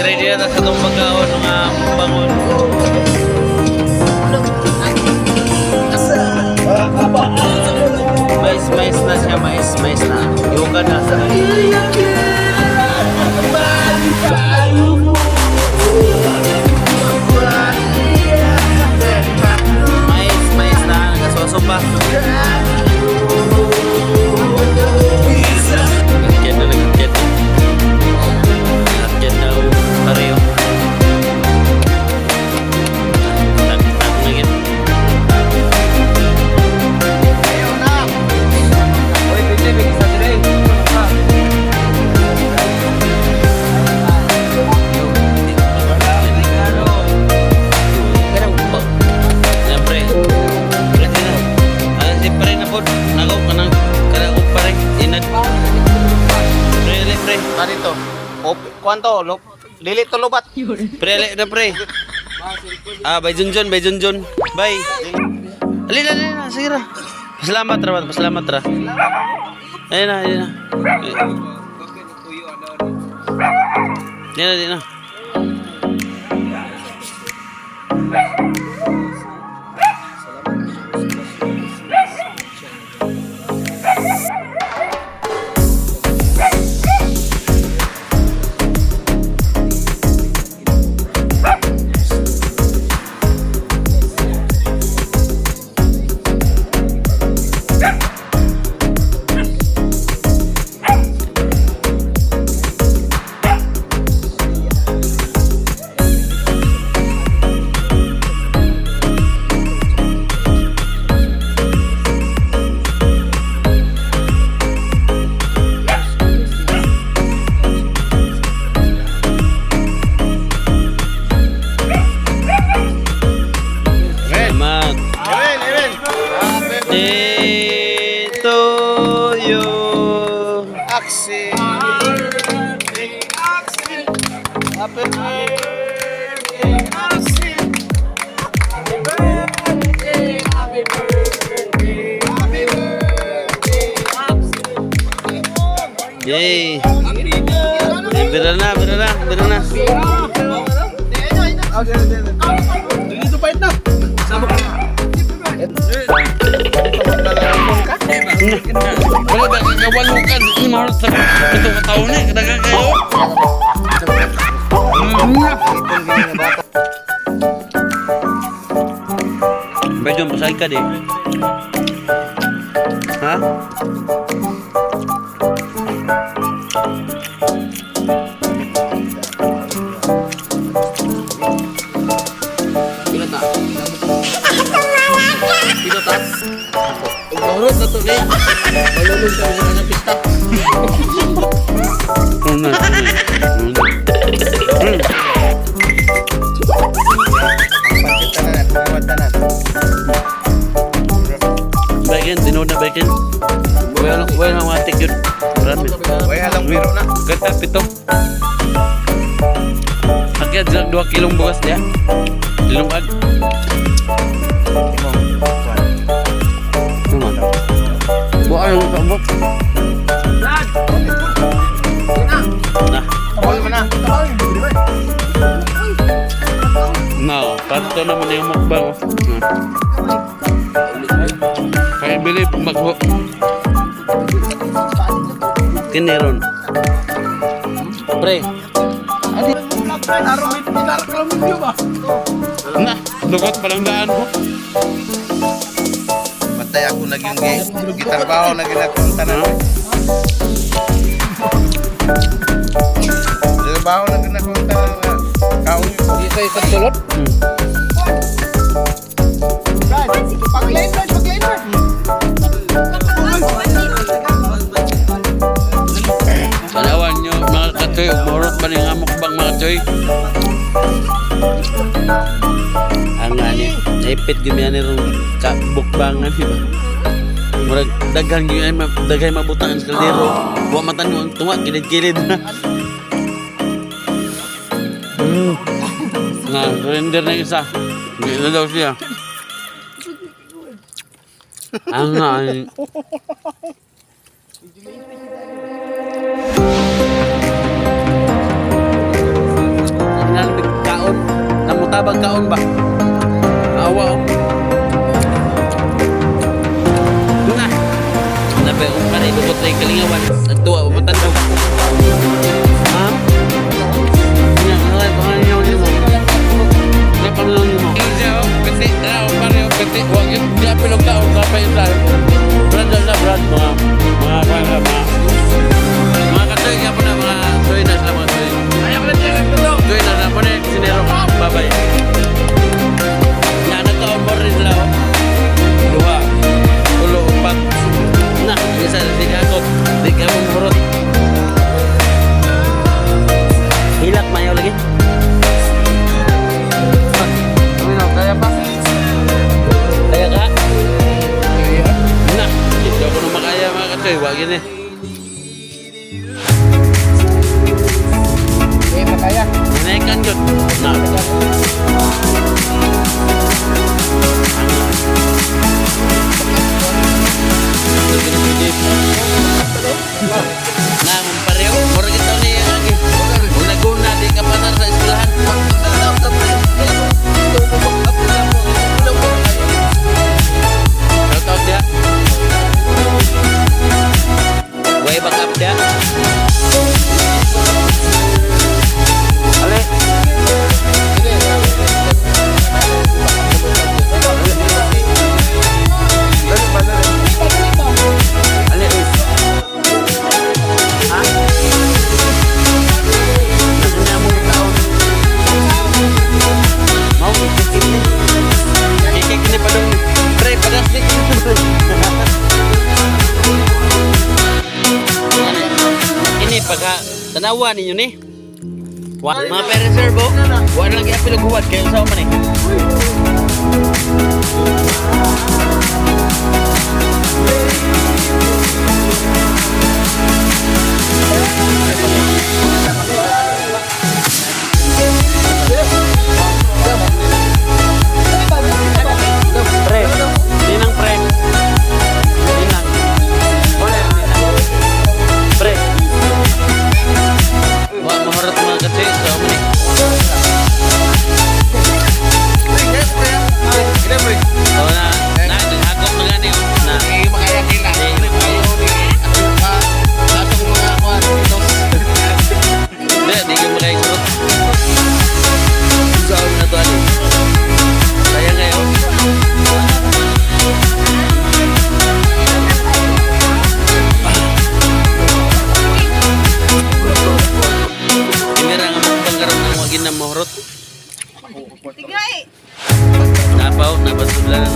Ready na ta sa itong pagkaon, mga bangon. Mais, mais na siya, mais, mais na. Yoga na. Mais, mais na. Nagasoso pa. Nagkit na, nagkit na. Nagkit na pareho. Tag, tag na yun. Siyempre. Pre na. Ah, si pre na po. Nagaw ka ng kanang pare. Inad. Pre, ali, pre. Dito. Op, kwanto? Lop, dili to lubat. Pre, ali na pre. Ah, bye Junjun, bye Junjun. Bye. Ali na, ali na, sige ra. Pasalamat ra, pasalamat ra. Ayun na, ayun na. Di na, di na. Salamat. Amen, amen. Day to you. Aksi. Happy birthday, Aksi. Happy birthday, happy birthday, happy birthday, Aksi. Yay. Eh, bira na, bira na, bira na. Dito pa na. Wala ba kakawalukan? Ini mahal sa ito kataon eh. Kadagan kayo. Medyo pasay ka di. Ha? Pila ta? Pila ta? Ugorot na to eh. Malulog sa mga na pista. Ano na? Ano na? Tanan, tanan. Bacon, tinuod na bacon. Wala wala mga tik yun. Marami. Way halang biro na. Kata pito. Akyat sa 2 kilong bugas niya. Dilungag. Ano? Buka yung sabok. Na. All mo na. No, pato naman yung mukbang. Oh. Kaya believe magho. Kineron. Pre. Na, dugot palang daan ko. Patay ako naging gitarbaho na ginakong tanan. Trabaho na ginakong tanan. Kaon. Di sa isang sulot. Palawan nyo mga katoy, umurot ba ni nga mukbang mga katoy? Ang ani, naipit gyud ni rong kabukbangan di ba? Murag daghan gyud ay daghay mabutang ang kaldero. Wa matan ang tunga kilid-kilid na. Na, surrender na yung isa. Hindi na daw siya. Ang ani. tabag kaon ba. Awa oh. Na. Nape kung pare dukot na yung kalingawan. Nagtuwa pa matandog. Ha? Nga, nga, pangalan niyo mo. Nga, pangalan niyo mo. Piti, na, pare, piti. Huwag yun, hindi apil og kaon, kapay isa. Brad na, brad, mga katoy, kaya po na, mga toy na sila, mga toy. Ayaw ko na siya ito. Toy na sila, po na, sinero. Bye-bye. Na, nagkaon po rin sila, oh. Duha, ulo, upat. Na, isa, di ka akot. Di ka mo murot. Hilak, mayaw lagi. Ano, kaya pa? Kaya ka? Kaya. Na, hindi ako na makaya mga katoy. Wag yun eh. Hindi makaya. Nanaikan yun. Na. Na, mong pareho. Murag ito niya lagi. Kung naguna, di ka pasar sa eskwelahan. Shout out dia. Way back up dia. Ale. Ale, uy. Ha? Nasa mong taon. Mau, kikik ni. Kikik ni pa dong. Pre, padas ni. Ini pagka tanawa ninyo ni. Wa mga parents sir bo. Wa lang giapil og huwad kayo sa man eh. Pre, ninang pre. Ninang. Wala ninang. Pre. Wa mahurot mga katsi sa man eh. Oh na, na naghakot na gani oh. Na. Di, di ka makaigurot. Saan na to ali? Kaya ngayon. Ini ra nga mukbang karon ang wagin na mahurot. Tigay! Napaw, napasudla na.